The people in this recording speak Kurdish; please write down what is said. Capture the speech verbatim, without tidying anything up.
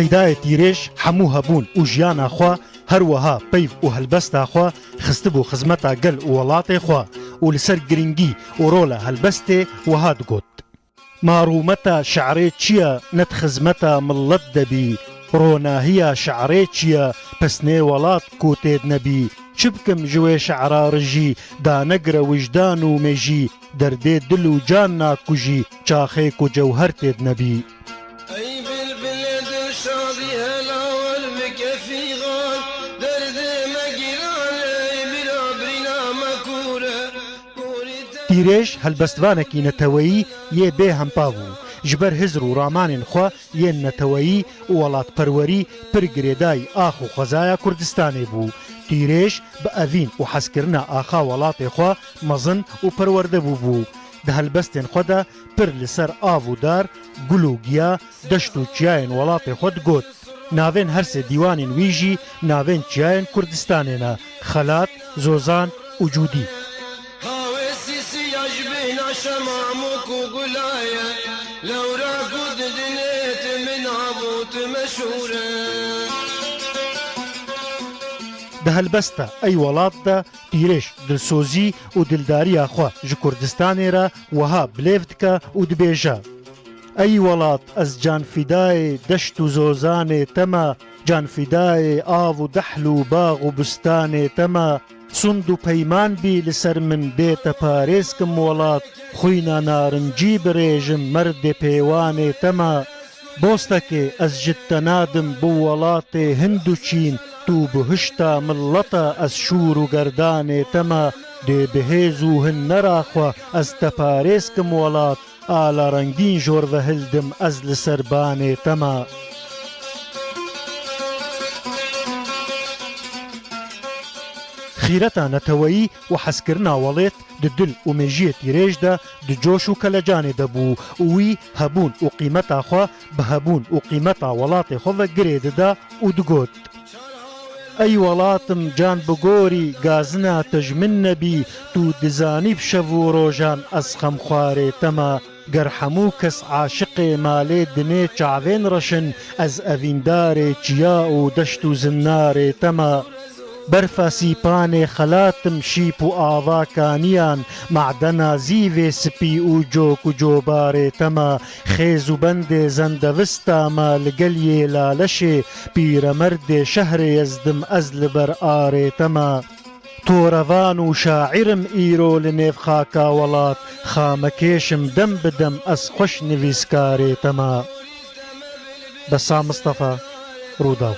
Qîdayê Tîrêj hemû hebûn û jiyana xwe, her wiha peyv û helbesta xwe xistibû xizmeta gel û welatê xwe û li ser girîngî û rola helbestê wiha digot: Ma rûmeta şi'rê çi ye, ne di xizmeta milet de bî? Ronahiya şi'rê çi ye, pesnê welat ku tê de nebî? Çi bikim ji wê şi'ra rijî, danegire wijdan û mêjî, derdê dil û can nakujî, çaxê ku cewher tê de nebî. Ey bilbilê dilşadî hela wer bike fîxan, derdê me gîran ey bila birîna me kûr e. Tîrêj helbestvanekî neteweyî yê bê hempa bû. Ji ber hizr û ramanên xwe yên neteweyî û welatperwerî pir girêdayî ax û xwezaya Kurdistanê bû. Tîrêj bi evîn û hezkirina axa welatê xwe mezin û perwerde bûbû. Di helbestên xwe de pir li ser av û dar, gul û giya, deşt û çiyayên welatê xwe digot. Navên her sê dîwanên wî jî navên çiyayên Kurdistanê ne: Xelat, Zozan û Cûdî. Hawê sîsiya ji bêhna şemamok û gulaye, lewra ku didinê tu min av û tu meşhûr e. Di helbesta Ey Welat de Tîrêj dilsozî û dildariya xwe ji Kurdistanê re wiha bilêv dike û dibêje: Ey welat, ez canfidayê deşt û zozanê te me, canfidayê av û dehl û bax û bustanê te me. Sund û peyman bî li ser min, bê te parêz kim welat, xwîna narincî birêjim, merdê pêwanê te me. Bostekê ez ji te nadim bo welatê Hind û Çîn, tu bihişta mileta ez şûr û gerdanê te me. Dê bi hêz û hinera xwe ez te parêz kim welat, ala rengîn jor ve hildim ez li ser banê te me. Xîreta neteweyî û hezkirina welêt di dil û mêjiyê Tîrêj de di coş û kelecanê de bû û wî hebûn û qîmeta xwe bi hebûn û qîmeta welatê xwe ve girê dida û digot: Ey welatim, can bi gorî, gazina te ji min nebî, tu dizanî bi şev û rojan ez xemxwarê te me. Ger hemû kes aşiqê malê dinê çavên reşin, ez evîndarê çiya û deşt û zinarê te me. Berfa sîpanê xelatim, şîp û ava kaniyan, madena zîvê spî û cok û cobarê te me. Xêz û bendê zendevista me li gel yê laleşê, pîremerdê şehrê Yezdim ez li ber arê te me. Torevan û şaîr im îro li nêv xaka welat, xamekêş im dem bi dem ez xweş nivîskarê te me. Bessam Mistefa, Rûdaw.